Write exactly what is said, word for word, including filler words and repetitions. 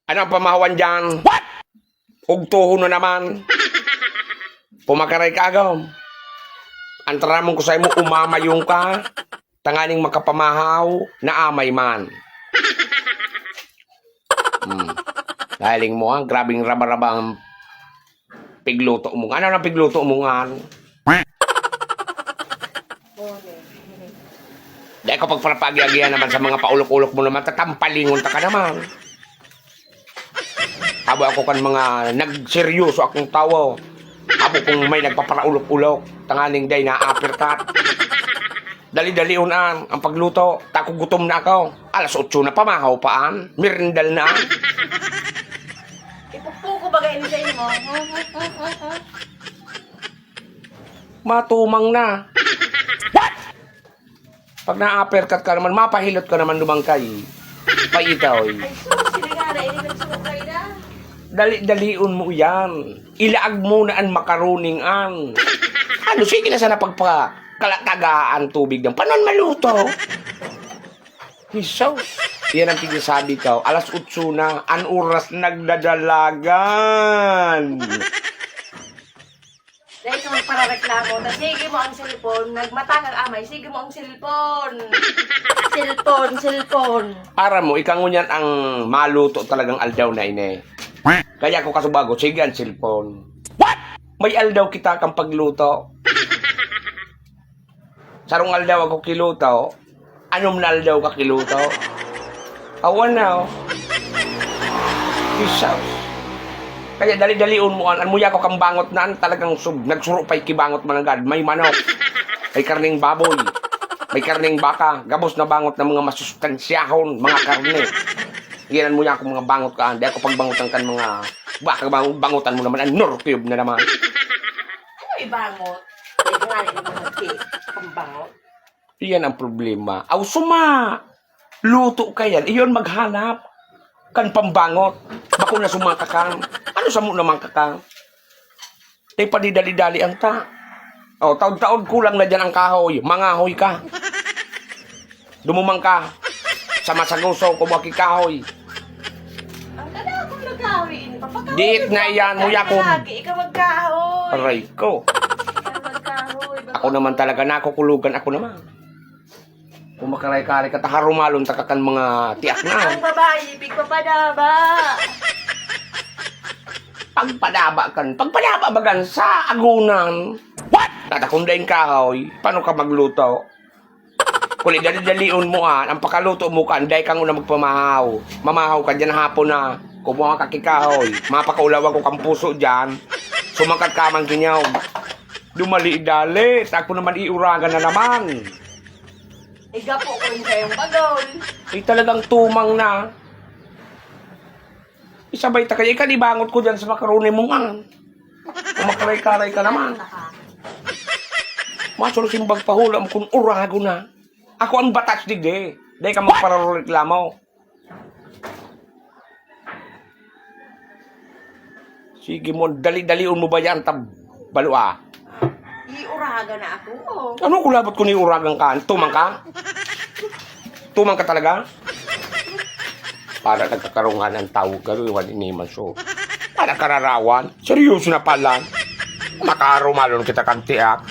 Ano ang pamahawan diyan? What? Ugtohon na naman. Pumakaray ka, agom. Ang taramon ko sa'yo mo, umamayong ka. Tanganing makapamahaw, naamay man. Hmm. Galing mo, ha? Grabing raba-raba ang pigluto mo. Ano nang pigluto mo, ngan? Dahil kapag parapagyagihan naman sa mga paulok-ulok mo naman, tatampalingon ta ka naman. Abo ako kan mga nagseryoso akong tawo. Abo kung may nagpaparaulok-ulok, tanganing day na-uppercut. Dali-dalion an, ang pagluto. Tako gutom na ako. Alas otso na, pamahaw pa an. Merindal na. Ipupo ko bagay ni sa imo. Matumang na. What? Pag na-uppercut ka naman, mapahilot ka naman lumangkay. Paitaw. Ay, sus, sila nga na, ini nagsukay na. Dali-dalion mo yan. Ilaag mo na an makaroning an. Ano, sige na sana pagpa-, kala-, tagaan tubig ng panon maluto. Jesus. Yan ang pinasabi ko. Alas otso na. An oras nagdadalagan. Dahil ka magparareklamo, na sige mo ang cellphone, nagmata kang amay, sige mo ang cellphone. Cellphone, cellphone. Aram mo, ika ngunyan ang maluto talagang aldaw na ini. Kaya ako kasubago, sige ang cellphone. What? May aldaw kita kang pagluto. Sarong aldaw ako kiluto, anom na aldaw ka kiluto. Awan na, oh. Jesus. Kaya dali-dalion mo an, an muya ko kang bangot na an, talagang sub-, nagsuro pa'y kibangot mananggad. May manok, may karneng baboy, may karneng baka, gabos na bangot na mga masustansyahon, mga karne. Yan an muya ko mga bangot ka, di ako pagbangotan kan mga baka, bang-, bangotan mo naman, an Knorr Cube na naman. Ano ibangot? Pwede nga rin yung mga cake, pambangot. Iyan ang problema. Aw, suma! Luto ka yan. Iyon maghanap kan pambangot. Bako na suma ka kan. Ano samo naman ka kan? Tay padidali-dali ang ta. Oh, taod-taod kulang na diyan ang kahoy. Mangahoy ka. Dumumang ka. Sa masaguso, kumuha ki kahoy. Ang ganda akong nagkahoy. Papakahoy Diit na ka. Iyan, Muya ko. Lagi, ikaw magkahoy. Aray ko. Ikaw magkahoy. Baka Ako naman talaga, nakukulugan ako naman. Kumakaray-karay ka, taharumalon ta ka kan mga tiak na. Ang babae, pigpapadaba. Pagpadaba kan, pagpadaba bagan sa agunan. What? Tatakon daing kahoy, paano ka magluto? Kuli dali-dalion mo an, ang pakaluto mo kan, dai ka nguna magpamahaw. Mamahaw ka diyan hapon na. Kumuha ka ki kahoy. Mapakaulawan ko kang puso diyan. Sumangkat ka man kinyaw. Dumali-dali, tako naman iuragan na naman. Igapo ko rin kayong bagol. Ay, talagang tumang na. Isabay ta kaya, ikalibangot ko dyan sa makaroni mong an. Kumakaray-karay ka naman. Masuro simbag pahula mo kung urago na. Ako ang batas digdi. Dahil ka magparareklamo. Sige mo, dali-dalion mo ba yan, tab-, balua? Iuragan na ako, oh. Ano ko labot ko ni uragan ka? Tumang ka? Tumang ka talaga? Para nagkakarungan ang tawag ka, Ruwan, iniman so. Para kararawan, seryoso na pala. Makarumalon kita kan tiak.